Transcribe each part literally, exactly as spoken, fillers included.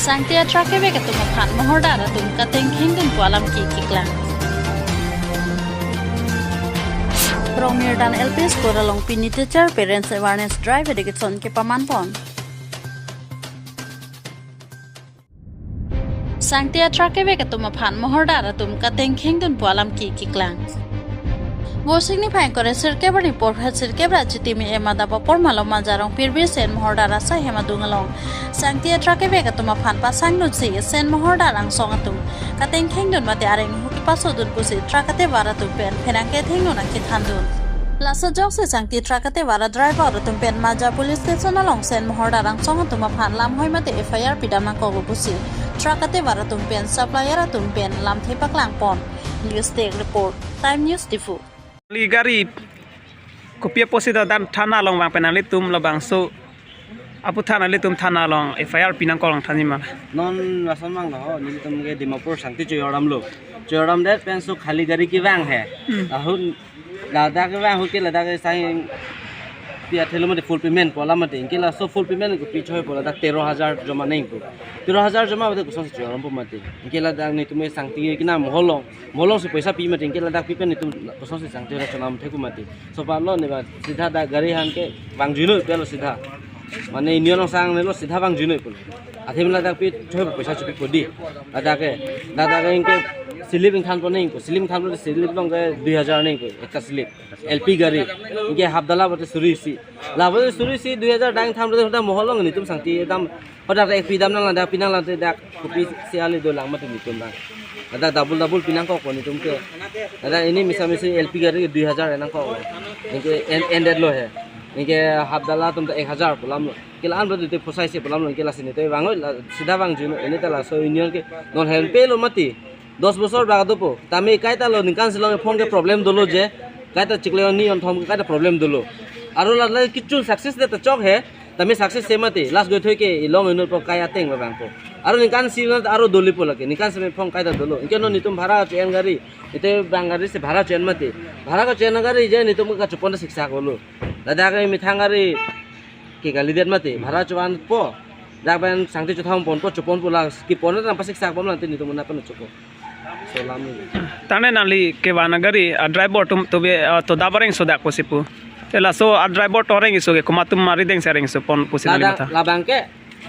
Sangti a-truck kevek atum aphan mohordar atum kateng khengdunpo alam kiklang. Rongmirdan L P School along pini Teacher Parents Awareness Drive education kepamanpon. Sangti a-truck kevek atum aphan mohordar atum kateng khengdunpo alam kiklang. Vosik niphai ingkoi ra sirkep arni porphet sirkep ra chitimi emadap apor malom Maja Rongpirbir Sen mohordar asai hem adung along sangti a-truck kevek atum aphan pasangdunsi Sen mohordar angsong atum kateng khengdun mate areng hu kepasodun pusi truck atevar atum pen pherangke thengdun akethandun. Laso ajoksi sangti truck atevar a-driver atum pen Maja Police Station along Sen mohordar angsong atum aphan lamhoi mate F I R pidam nangkok pusi truck atevar atum pen supplier atum pen lamthe paklangpon. News Desk Report, Time News Diphu. Li gari kopi apotsi ta dan thana along vang pen nanglitum labangso aphuthak nanglitum thana along F I R pinangkok langthanji ma? Non lason vanglo ho, nelitum ke Dimapur sangti choyordamlo. Choyordamdet pen so khali gari kevang he. Hmm. Ahut ladak kevang ahut ke ladak ke sang pi athelo mate full payment pu alam mate. Anke laso full payment kopi choipo, ladak tero hajar joma nangpo. Tero hajar joma mate kosonsi choyordampo mate. Anke ladak netum sangti ke na mohol along. Mohol alongsi poisa pi mati, anke ladak pi pen netum kosonsi sangti ra chonam theku mati. Sopa lo ne ba sida dak gari aphan ke vangjuinoi pulo sida. Mane union along sang ne lo sida vangjuinoi pulo. Athe ladak pi choi poisa chopipo dei. Ladak ke, ladak ke anke slip ingthanpo nangpo. Slip ingthanpo, slip along ke dui hajar nangpo, ekta slip. L P gari. Anke hapdala bote suri isi. La bote suri isi dui hajar dang thanpo, ladak mohol along netum sangti dam. Hadak ek pidam nang ladak pinang ladak kopisi ale dolang mati netum bang. Ladak double double pinangkokpo netum ke. Ladak ini misa misi L P gari dui hajar nangkok. Anke en-, endetlo he. Anke hapdala atum ta ek hajar pu alamlo. Anke la-an berarti te posaisi pu alamlo. Anke lasi netum vangoi la sida vangjuinoi, ini ta laso union ke non help lo mati. Dos bosor bak dopo. Tame kaita lo ningkan si long ephong ke problem dolo je. Kaita chiklo ni on thom kaita problem dolo. Aro la la kichun success det ta chok he. Tame success se mati. Last goi thoi ke ilong inut po kai ateng lo bang po. Aro ningkan si lo aro dolipo lake. Ningkan si ephong kaita dolo. Anke non netum bhara cho-en gari. Ite bang gari si bhara cho-en mati. Bhara kacho-en gari je netum kachopon ta siksak lo. Ladak ke methang gari ke kalidet mati. Bhara cho-enpo. Dak pen sangti chothamponpo, choponpo la kepon ta nang pasiksakbom lang te netum na pen chopo. So alam ni. Tangte nangli kevang gari a-driver atum to be, ah, to dabareng so dak pusi pu. Te laso a-driver to areng iso ke komat atum arideng si areng iso pon pusi nangli Ladak matha. Labang ke.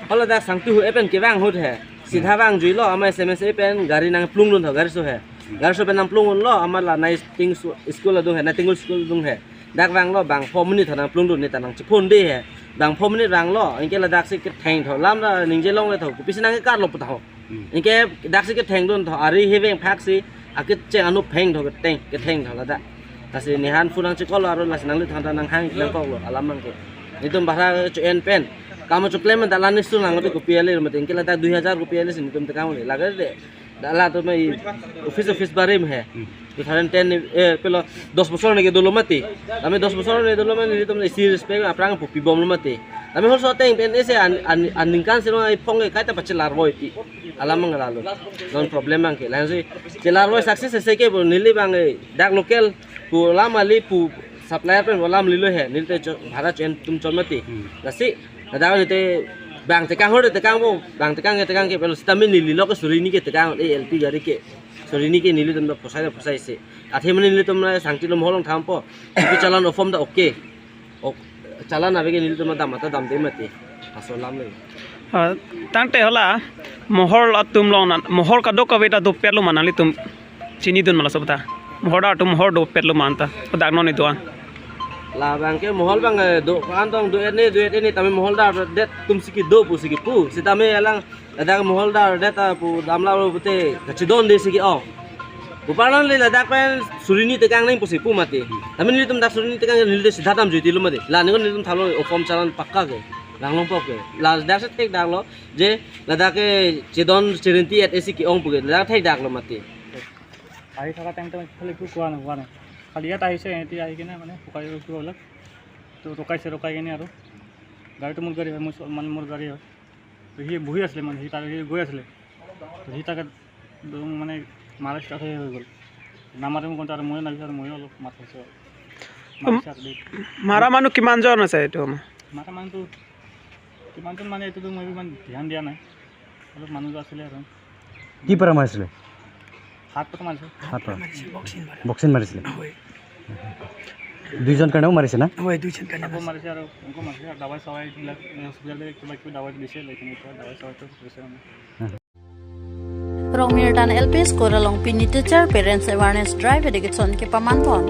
Hala dak sangti hu epen kevang ahut he. Sida vangjuilo ama S M S epen gari nangplungdun tho gari so he. Gari so pen nangplungdunlo ama la nai ting su-, school adung he, nai tingul school adung he. Dak vanglo bang four minute tha nangplungdun ne ta nangchephon dei he. Bang four minute vanglo, anke ladak si ketheng tho. Lam la ningje longle tho. Kopisi nangkekarlo pu tha ho. Hmm. Anke dak si kethengdun tho. Ari heveng phak si akecheng anu pheng tho keteng, ketheng tho ladak. Lasi nephan phone nangchekoklo aro lasi nangli thanta nanghang nangkoklo alam abang ke. Netum bhara cho-en pen. Kam choklem ta la nesun lang kopi ale mate anke ladak dui hajar kopi ale si netum tekang le. Lagade. Dak latum mai office office barim he. Hmm. Two thousand ten ni, eh, pelo dos bosor ni ke dolo mati. Tame dos bosor ni dolo mati netum isi respect aphrang pu pibomlo mati. Tame hol so ateng pen ese an, an, an ningkan si long ephong ke kaita pachelarvoi ti. Alam abang lalo. Non problem abang ke. Lahensi chelarvoi success ese ke bo neli abang, eh, dak local pu alam ali pu supplier pen bo alam lilo he. Neli te cho-, bhara cho-en atum chon mati. Hmm. Lasi Ladak nete bang tekang hor tekangpo, bang tekang ke tekang ke pelo sitame neli lo ke suri ni ke tekang, eh, L P gari ke. Suri ni ke nelitum ta posai ta posaisi. Athe mane nelitum ta sangti lo mohol along thampo. Ipi challan o form ta okay. O challan ave ke nelitum ta dam ta damde mati. Laso alam le. Ah, tangte hala mohol atum along nan, mohol kadokave ta dopetlo ma nanglitum chinidun ma laso aputhak. Mohol atum mohol dopetlo ma anta. Dak non iduan. Labang ke mohol abang, eh, do-an tong do-et ne, do-et ne tame mohol dardet atum si kedo pusi kepu. Sitame alang ladak mohol dardet ta pu damlo pute kachidon dei si ke-ong. Pu parlon le ladak pen suri ni tekang nang pusi pu mati. Tame nelitum dak suri ni tekang neli de sida damjuitilo mati. La ni ko nelitum thalo o form challan pakka ke. Langlongpo ke. Ladak si thekdaklo je ladak ke chidon chirinti-et esi ke-ong pu ke. Ladak thekdaklo mati. আহি থকা টাইমতে মানে খালি একো কোৱা নাই, কোৱা নাই। খালি ইয়াত আহিছে, সিহঁতি আহি কিনে মানে শুকাই কিবা বোলে, তো ৰখাইছে, ৰখাই কিনে আৰু গাড়ীটো মোৰ গাড়ী হয়, মোৰ চ-, মানে মোৰ গাড়ী হয়। তো সি বহি আছিলে, মানে সি তাৰ, সি গৈ আছিলে। তো সি তাকে একদম মানে মাৰা ষ্টাৰ্ট হৈ, হৈ গ'ল। নামাতে মোক কওঁতে আৰু ময়ো নামাৰিছোঁ আৰু ময়ো অলপ মাত খাইছোঁ আৰু। মাৰিছে আৰু দেই। মাৰা মানুহ কিমানজন আছে এইটো? মাৰা মানুহটো কিমানজন মানে এইটোতো মই ইমান ধ্যান দিয়া নাই। অলপ মানুহ আছিলে আৰু। কি পৰা মাৰিছিলে? হাত পৰা মাৰিছে। হাত পৰা। বক্সিং মাৰিছিলে। হয়। দুইজন কাৰণে মাৰিছে না? হয়, দুইজন কাৰণে আকৌ মাৰিছে। মাৰিছে আৰু আকৌ মাৰিছে আৰু দাৱাই চাৱাই এইবিলাক, এ, হস্পিটেলতে কিবা কিবি দাৱাই দিছে, লেকিন এতিয়া দাৱাই চাৱাইটো কৰিছে মানে। Rongmirdan L P School along pini teacher parents awareness drive education kepamanpon.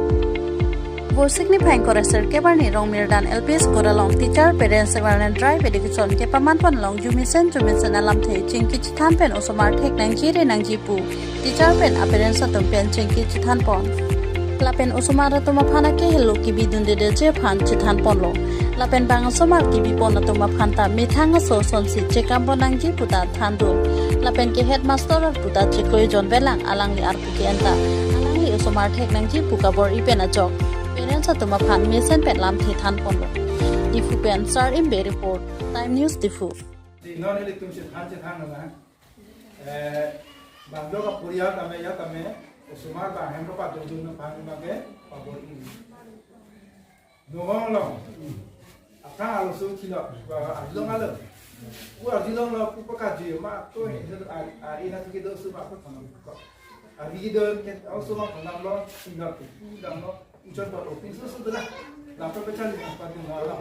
Vosik niphai ingkoi ra sirkep arni Rongmirdan L P School along teacher parents awareness drive education kepamanpon along jumisen jumisen alamthe chingki chethan pen osomar thek nangji re nangji pu teacher pen a parents atum pen chingki chethanpon. Lapen osomar atum aphan akehelo kebidundedeji aphan chethanponlo. Lapen bang osomar kebipon atum aphan ta methang aso asonsi chekampon nangji puta thandun. Lapen ke headmaster arpu ta chekloijon velang alangli arpu ke-en ta alangli osomar thek nangji pu kabor-i pen ajok parents atum aphan mesen pen lamthe thanponlo. Diphu pen Sar Imbe report, Time News Diphu. Di non ilitum chethan chethan na. Eh, bang jo ka puriya tame ya tame, osomar bang hem ro pa dodun na pan ma ke, pa bor ini. Nongong long. Akang alo su chilo, ba arjulong alo. Ku arjulong lo, ku paka ji ma to ini a, a, ina tu kido su ba ko tanam ko. Ari kido ke, osomar tanam lo, ina tu, ina lo. Ichon pa opin su su dela. La pa pecah ni pa tu na la.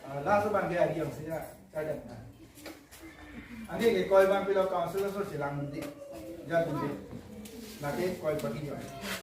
Ah, la su bang dia yang sia, saya dah. Ani ke koi bang pilo council su silang di. Jadi di. Lagi koi pagi dia.